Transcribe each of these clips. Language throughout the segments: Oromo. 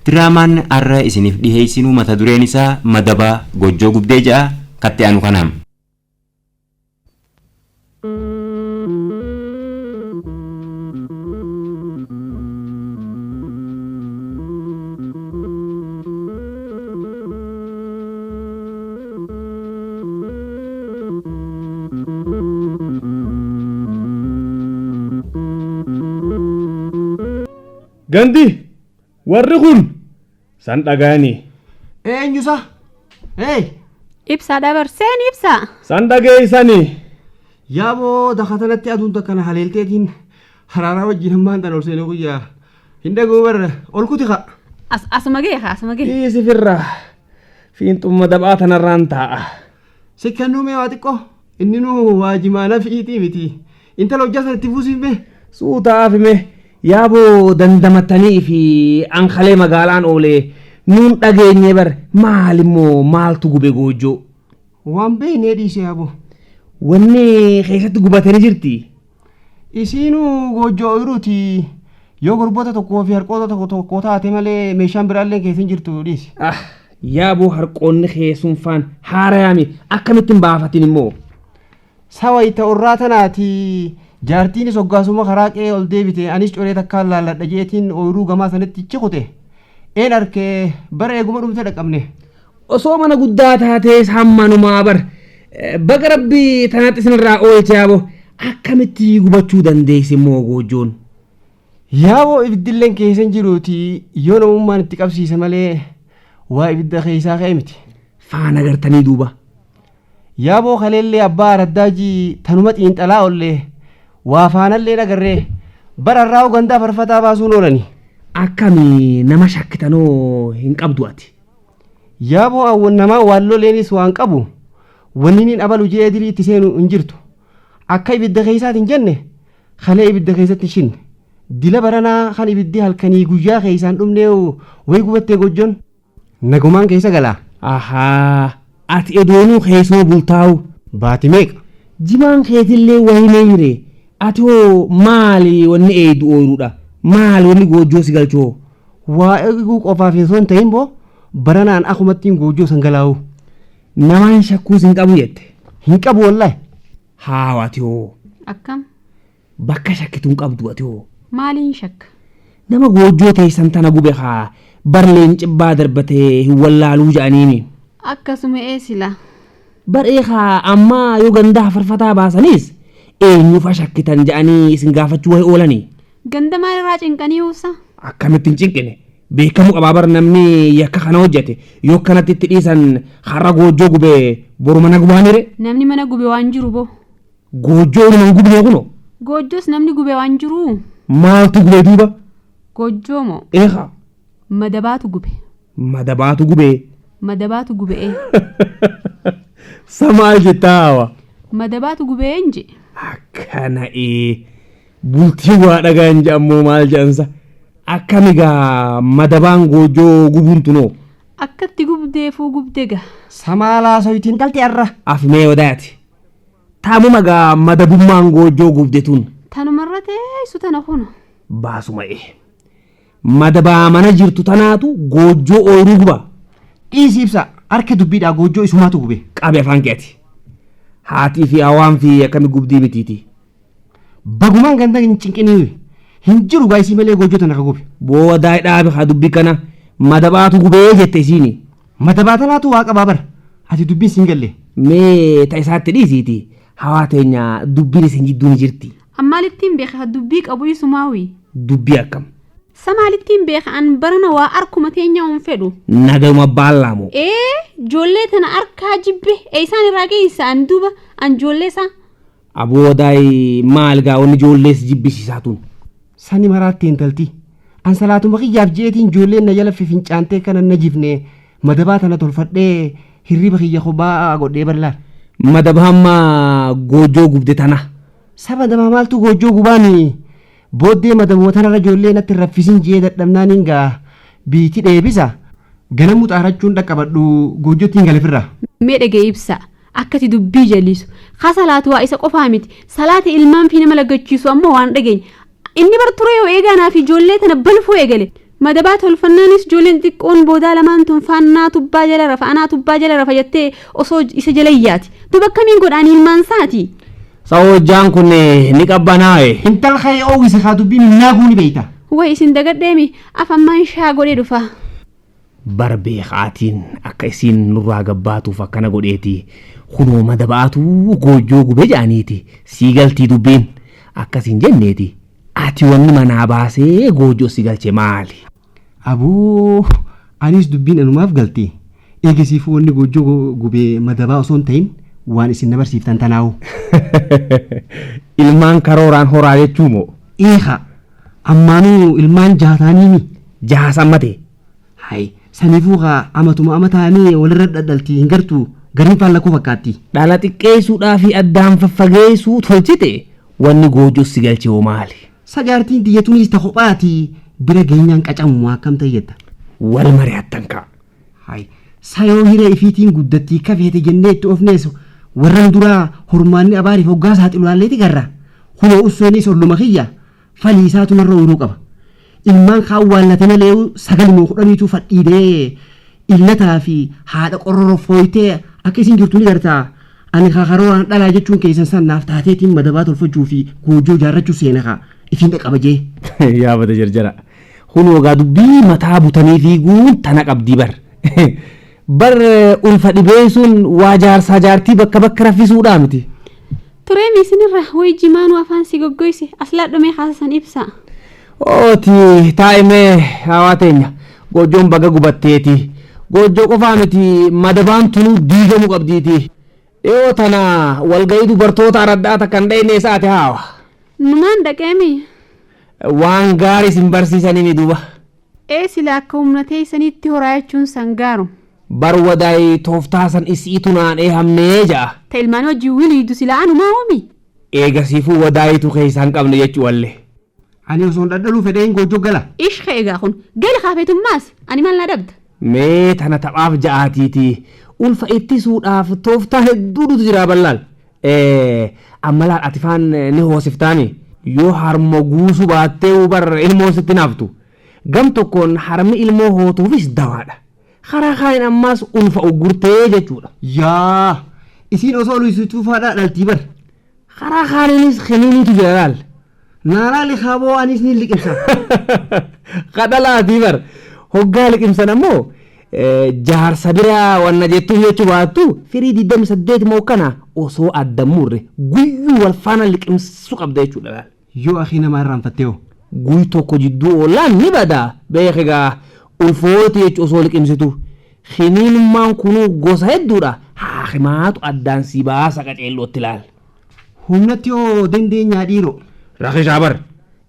Diraamaan arra isiniif dhiheessinu mata dureen isaa Madabaa Goojjoo Gubdee ja'a katti aanu kanaam. Gandi warri kun san dhagayanii. Eenyusa? Hey! Ibsaa dabarseen ibsaa. San dhageeysanii. Yaaboo daka tanatti aduun takka na haleelteetiin haraaraa wajjin hammaan tan ol seenuu guyyaa. Hin dhaguu barra ol kuti ka. As asuma gee haa asuma gee. Dhiisi firra. Fiinxumma dabaa tanarraan taa'a. Si kennuu mee waa xiqqoo? Inni nuu waa jimaa nafiitii miti. Intala hojjaa sana itti buusiif mee? Suuta afime yaaboo dandamattanii fi ankalee magaalaan oolee nuun dhageenye bar maalimmoo maaltu gube goojjoo. Waan beeknee dhiise yaaboo. Wanni keessatti gubatanii jirti. Isiinuu goojjoo ooyiruuti. Yoo gorboota tokkoo fi harqoota tokko tokko taate malee meeshaan biraallee keessa hin jirtu dhiisi. Ah yaaboo harqoonni keessumfaan haarayaami akkamitti hin baafatin immoo. Sawa ita orraa tanaati jaartiinis hoggaasuma karaa qe'ee ol deebite anis coree takkaan laalladha jeetiin ooyiruu gamaa sanitti cikute. Een arkee bara eeguma dhumte dhaqabne. Osoo mana guddaa taatees hammanumaa bar baga rabbi tanatti isinirraa oolche yaaboo akkamitti gubachuu dandeessi immoo goojjoon. Yaaboo ibiddilleen keessa hin jiruuti yoo namummaan itti qabsiise malee waa ibidda keessaa ka'e miti. Faana gartanii duuba. Yaaboo kaleellee abbaa araddaajii tanuma xiinxalaa ollee waa faanallee agarree bara irraa gandaa farfataa baasuun oolani. Akkami nama shakkitanoo hin qabdu ati. Yaaboo awwan namaa waan loleenis waan qabu wanni niin abalu jee dilii itti seenu hin jirtu. Akka ibidda keessaati hin jenne kalee ibidda keessatti shinne. Dila baranaa kan ibiddi halkanii guyyaa keessaan dhumnee wayi gubattee gojjoon nagumaan keessa galaa. Ahaa ati edoonuu keessuma bultaa'u. Baati meeqa? Jimaan keetillee wayinee jire. Ati hoo maali wanni eeydu ooyiruudha? Maali wanni goojjoo si galchoo? Waa eeguu qofaaf osoo hin ta'in boo baranaan akumattiin goojjoo san galaa'u. Namaan shakkuus hin qabu jette. Hin qabu wallaahi. Haa ati hoo Akkam? bakka shakkitu hin qabdu ati hoo. Maaliin shakka? Nama goojjoo teessan tana gube haa barleen cibbaa darbatee hin wallaaluu jedhaniini. Akkasuma ee sila. Bar'ee haa ammaa yoo gandaa farfataa baasanis eenyufa shakkitan jedhanii isin gaafachuu wayi oolanii. Ganda maalirraa cinqanii uwwisa? Akkamitti hin cinqine beekamu qabaa bar namni yakka kana hojjete yoo kanatti itti dhiisan har'a goojjoo gube boru mana gubaanire. Namni mana gube waan jiru boo. Goojjoo nama hin gubne kuno Goojjoos namni gube waan jiru. maaltu gube duuba Goojjoo moo? eekaa Madabaatu gube. madabaatu gube Madabaatu gube ee. Samaal jettaa hawa. Madabaatu gube een je. Akkana ee bultii waa dhagaan jedhammoo maal jedhansa akkami gaa madabaan goojjoo gubuun tunoo Akkatti gubdeefuu gubde ga. Samaalaa soyitiin dhalti arra. Afimee odaati. Taamuma gaa madabummaan goojjoo gubde tun Tanumarra teessu tana kuno. baasuma ee. Madabaa mana jirtu tanaatu goojjoo ooyiruu guba. Dhiisi ibsa harka dubbiidhaa goojjoo isumaatu gube. Qabe afaan keeti. Haatii fi hawaan fi akkami gubdii mitiiti. Bagumaan ganda hin cinqinii hin jiru gaayisii malee goojjoo tana ka gube. Booda dhaabe haa dubbii kana madabaatu gubee jette isiini. Madabaa tanaatu waa qabaa bara. Ati dubbiin siin galle. Mee ta isaatti dhiisiiti hawaa teenya dubbiin isin jidduu ni jirti. Ammaalittiin beeka dubbii qabu isumaawi. Dubbii akkam. Samaalittiin beeka an barana waa arkuma teenya hin fedhu. Nagayuma baallaamoo. Ee ijoollee tana arkaa jibbe eessaan irraa geessa an duuba an ijoollee isaa. Aboodaay maal gaa wanni ijoollees jibbisiisaa tun. Sani maraatti intalti. An salaatuma kiyyaaf jeetiin ijoolleen na jala fifincaantee kana na jifne madabaa tana tolfadhee hirriba kiyya kophaa godhee bal'aan. Madaba hamma goojjoo gubde tana. Saba namaa maaltu goojjoo gubaani booddee madabuma tanarra ijoollee natti hin raffisin jee dadhabnaaniin gaa biiti dheebisa. Ganamuu xaarachuun dhaqqabadhu goojjootti hin galifirra. Mee dhagee ibsa akkati dubbii jallisu. Ka salaatu waa isa qofaa miti. Salaati ilmaan fi nama laggachiisu ammoo waan dhageenya. Inni bar ture yoo eegaa naaf ijoollee tana balfuu eegale. Madabaa tolfannaanis ijoolleen xiqqoon boodaa lamaan tun faannaa tubbaa jala rafa anaa tubbaa jala rafa jettee osoo isa jala iyyaati. Duba akkamiin godhaan ilmaan isaati? Sa'oojjaan kun ni qabbanaa'e. Intal ka'ee oowwise kaa dubbii minnaaguu ni beeyta. Way isin dagadheemi afammaan shaa godhee dhufa. Bar beekaatiin akka isiin nurraa gabbaatuuf akkana godheeti. Kunoo madabaatu goojjoo gube jedhaniiti. Sii galtii dubbiin akkasiin jenneeti. Ati wanni manaa baasee goojjoo si galche maali? Aboo anis dubbiin anumaaf galti. Eegisiifuu wanni goojjoo gubee madabaa osoo hin ta'in waan isin na barsiiftan tanaa'u. Ilmaan karooraan horaa jechuu moo? Eeha ammaanuu ilmaan jaataaniimi. Jaasammate. Hai saniifuu kaa amatuma amataanii walirra dhadhalti hin gartuu gariin faallakuu fakkaatti. Dhala xiqqeessuudhaa fi addaan faffageessuu tolchite wanni goojjoo si galche hoo maali? Sajaartiin tiyyatuunis ta kophaati bira geenyaan qacamu akkam ta'e jetta. Wal mari'attan ka'a. Hai sayoo hiree ifiitiin guddattii akka feete jennee itti ofnees warran duraa hormaanni abaariif hoggaa saaxilaalleeti garra. Kunoo usseenis olluma kiyya falii isaatu narra ooluu qaba. Ilmaan kaan waallate malee sagaluma kudhaniitu fadhiidee illataa fi haadha qororofooytee akka isin jirtu ni gartaa. Ani karooraan dhalaa jechuun keessan san naaf taateetiin madabaa tolfachuu fi goojjoo ijaarrachuu seena kaa ifiin dhaqqaba jee. Yaabata jarjara. Kunoo gaa dubbii mataa butanii fiiguun tana qabdii bar. Bar ulfa dhibee sun waa jaarsaa jaartii bakka bakka raffisuudhaa miti. Tureemi isinirra way jimaanuu afaan si goggoyse aslaa dhumee kaasasan ibsa. Ooti taa'imee hawaa teenya goojjoon baga gubatteeti. Goojjoo qofaa miti madabaan tunuu diigamuu qabdiiti. Dhiyoo tana walgahii dubartoota araddaa takka hin dhayne isaati haawa. Numaan dhaqeemi. Waan gaarii isin barsiisanii duuba. Ee sila akka humna teessanitti horaa jechuun san gaaru. Bar wadaay tooftaa san isiitu naan eehamnee ja'a. Ta ilmaan hojii wiliidu sila anumaa oomi. Eegasiifuu wadaayitu keessaa hin qabne jechuu wallee. Ani osoo hin dhadhaluu fedheen goojjoo gala. Ishqee egaa kun gali kaafetummaas ani maal na dhabda. Mee tana taphaaf ja'aatiiti. Ulfa ittisuudhaaf tooftaa hedduutu jira ballaal. Amma laal ati faan ni hoosiftaani. Yoo harma guusuu baattee bar ilmoon sitti naaftu. Gam tokkoon harmi ilmoo hootuufis dawaadha. Karaa kaaniin ammaas ulfa uggurtee jechuudha. Yaa isiin osoo luisituu faadhaa dhaltii bar. Karaa kaaniinis kiniiniitu jira laal. Naalaali kaaboo anis ni liqimsa. Kadhalaatii bar. Hoggaa liqimsan ammoo jaarsa biraa wanna jettuuf jechuu baattu firii 28 moo kana osoo adda murre guyyuu wal faana liqimsuu qabda jechuudha laal. Yoo akii namaa irraanfattee hoo. Guy tokko jidduu oollaan ni bada beek egaa ulfooti jechu osoo liqimsitu. Kiniinummaan kunuu gosa hedduudha. Haakimaatu addaan si baasa qaceellootti laal. Humnatti hoo dandeenyaa dhiiroo. Rakishaa bar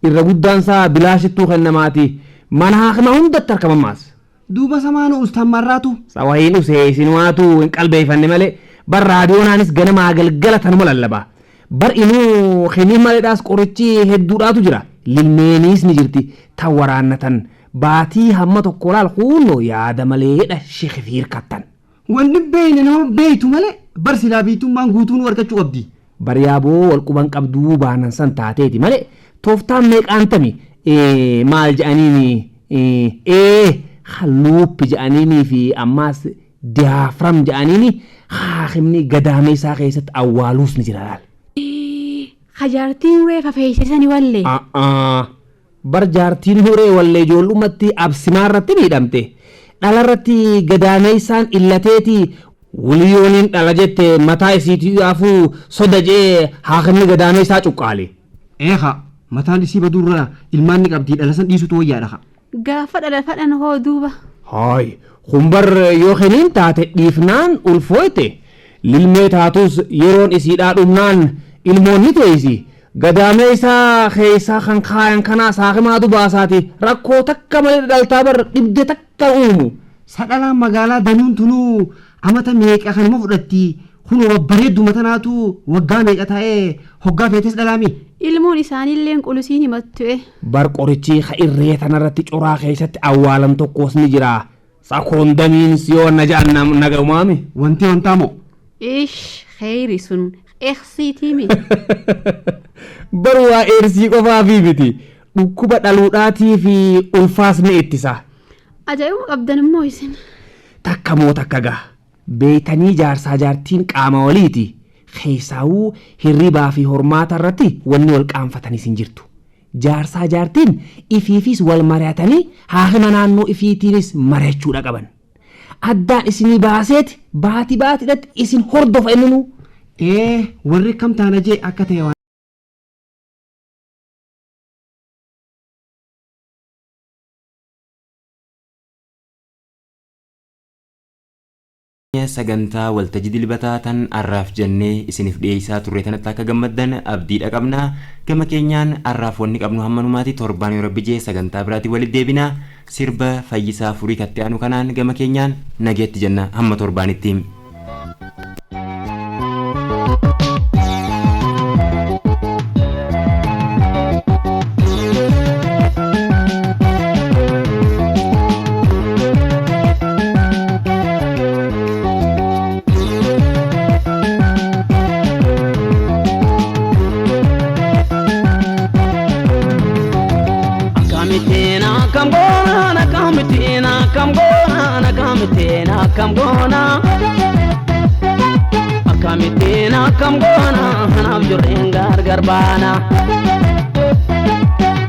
irra guddaan isaa bilaashittuu kennamaati. Mana haakimaa hundatti argamamaas. Duuba samaanu ustaan marraatu. Sawahiin usee isinumaatu hin qalbeeffanne malee bar raadiyoonaanis ganamaa galgala tanuma lallaba. Bar inuu kiniin maleedhaas qorichi hedduudhaatu jira. Lilmeeniis ni jirti. Tan waraannatan baatii hamma tokko laal kunnoo yaada maleedha shikifiir kattan. Wanni beeyne nama beeytu malee bar silaa biitummaan guutuu nu argachuu qabdi. Bar yaaboo wal quban qabduu baanan san taateeti malee tooftaan meeqaan tami maal jedhaniini halluuppi jedhaniinii fi ammaas diyaafram jedhaniini haakimni gadaamee isaa keessatti awwaaluus ni jira laal. Hajaartiin reefa fe'isanii wallee. Bar jaartiin huree wallee ijoollumatti absimaa irratti miidhamte. Dhala irratti gadaamee isaan illateeti wiliyooniin dhala jette mataa isiitii afuu soda jee haakimni gadaamee isaa cuqqaale. Eeha mataan isii baduurraa ilmaan ni qabdii dhala san dhiisutu wayyaadha haa. Gaafa dhala fadhan hoo duuba. Haay kun bar yoo kiniin taate dhiifnaan ulfooyte lilmee taatus yeroon isiidhaa dhumnaan ilmoon ni teessi. Gadaamee isaa keessaa kan kaayan kanaa saakimaatu baasaati rakkoo takka malee dhaltaa bar dhibde takka uumu. Sadhalaan magaalaa danuun tunuu amata meeqa kanuma fudhatti kunoo babbareedduma tanaatu waggaa meeqa taa'ee hoggaa feetes dhalaami. Ilmoon isaaniillee qulusiin himattu'e. Bar qorichi irree tanarratti coraa keessatti awwaalam tokkos ni jira. Sakoondamiin yoo na ja'an nagaumaami. Wanti wantaa moo? Ish kheyri sun eksiitiimi. Bar waa eersii qofaafi miti. Dhukkuba dhaluudhaatii fi ulfaas ni ittisa. Ajaa'ibuma qabdan immoo isin. Takka moo takka gaa. Beeytanii jaarsaa jaartiin qaama waliiti. Keessaawuu hirribaa fi hormaata irratti wanni wal qaanfatanis hin jirtu. Jaarsaa jaartiin ifiifis wal mari'atanii haakima naannoo ifiitiinis mari'achuudha qaban. Addaan isinii baaseeti baati baatidhatti isin hordofa inninuu. Ee warri akkam taana jee akka ta'e waan. Sagantaa waltajjii dilbataa tan arraaf jennee isiniif dhiyeessaa turre tanatti akka gammaddan abdiidha qabna. Gama keenyaan arraaf wanni qabnu hammanumaati torbaan yoo rabbi jee sagantaa biraatiin walitti deebina. Sirba fayyisaa furii katti aanu kanaan gama keenyaan nageetti jenna hamma torbaanitti. Akkamittiin akkam goonaan akkamittiin akkam goonaan akkamittiin akkam goonaan akkamittiin akkam goonaan kanaaf jirreen gargar baana.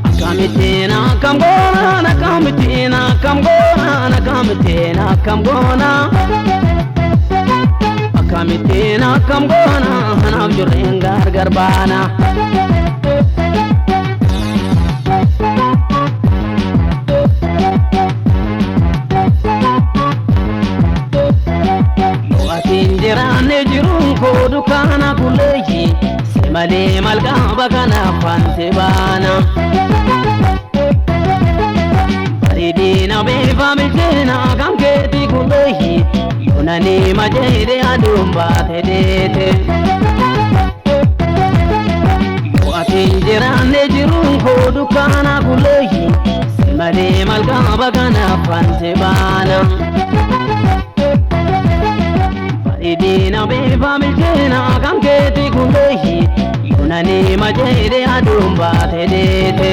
Akkamittiin akkam goonaan akkamittiin akkam goonaan akkamittiin akkam goonaan akkamittiin akkam goonaan kanaaf jirreen gargar baana. Yoo ati hin jiraanne jiruun koo dukkaana kulleeyyi si malee maal qaba kanaaf fante baana. Bareedina beefa bilcheena kan keeti kulleeyyi yoo nani majeede aduun baate deete. Yoo ati hin jiraanne jiruun koo dukkaana kulleeyyi si malee maal qaba kanaaf fante baana. Bareedina beefa bilcheena kan keeti kulleeyyi yoo nani majeede aduun baate deete.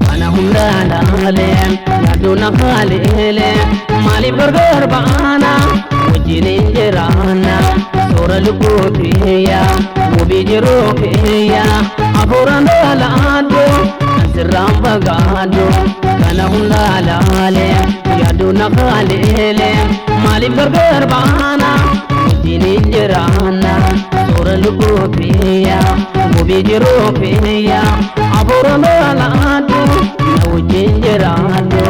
Kana hunda laalee yaaduu na haaleele maaliif gargar baana wajjin hin jiraanna soora lubbuu kiyya wabii jiruu kiyya hafuuraan dhalaadhu kan sirraan fagaadhu kana hunda laalee yaaduu na haaleele maaliif gargar baana wajjin hin jiraanna soora lubbuu kiyya wabii jiruu kiyya hafuuraan dhalaadhu na wajjin jiraadhu.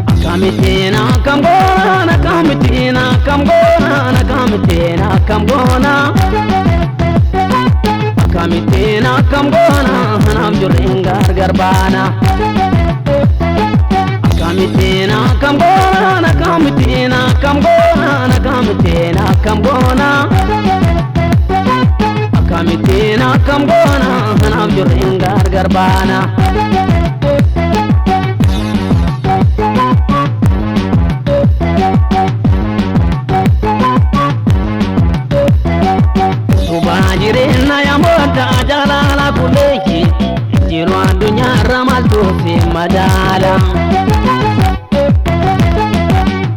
Akkamittiin akkam goonaan akkamittiin akkam goonaan akkamittiin akkam goonaan akkamittiin akkam goonaan kanaaf jirreen gargar baana. Akkamittiin akkam goonaan akkamittiin akkam goonaan akkamittiin akkam goonaan akkamittiin akkam goonaan kanaaf jirreen gargar baana. Utubaa jireenya yamoota jaalala kulleeyyi jiru addunyaarra maaltu si madaala.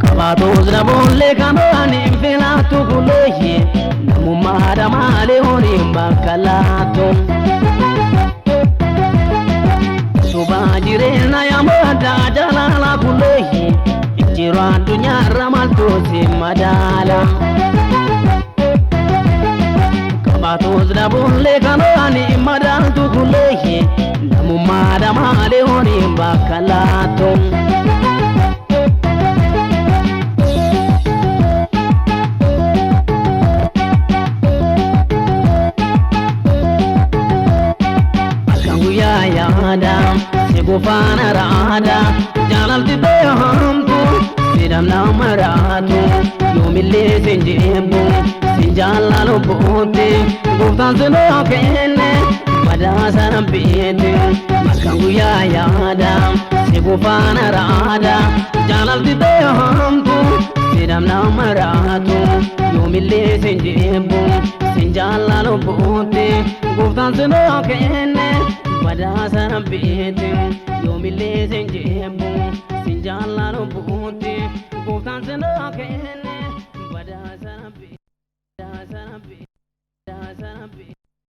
Qabaatus dhabuullee kan waan hin filaatu kulleeyyi namummaadha malee horiin bakka laatu. Utubaa jireenya yamoota jaalala kulleeyyi jiru addunyaarra maaltu si madaala. Qabaatus dhabuullee kan waan hin madaaltu kulleeyyi namummaadha malee horiin bakka laatu. Halkan guyyaa yaada si gufaana raada jaalalti ta'e hamtu Sidamna maraatu yoomillee sin jibbu sin jaalala boote gooftaan sinoo kenne badhaasa rabbiiti malkan guyyaa yaada si gufaana raada jaalalti ta'e hamtu sidamna maraatu yoomillee sin jibbu sin jaalala boote gooftaan sinoo kenne badhaasa rabbiiti yoomillee sin jibbu sin jaalala boote gooftaan sinoo kenne badhaasa rabbiiti badhaasa rabbiiti badhaasa rabbiiti.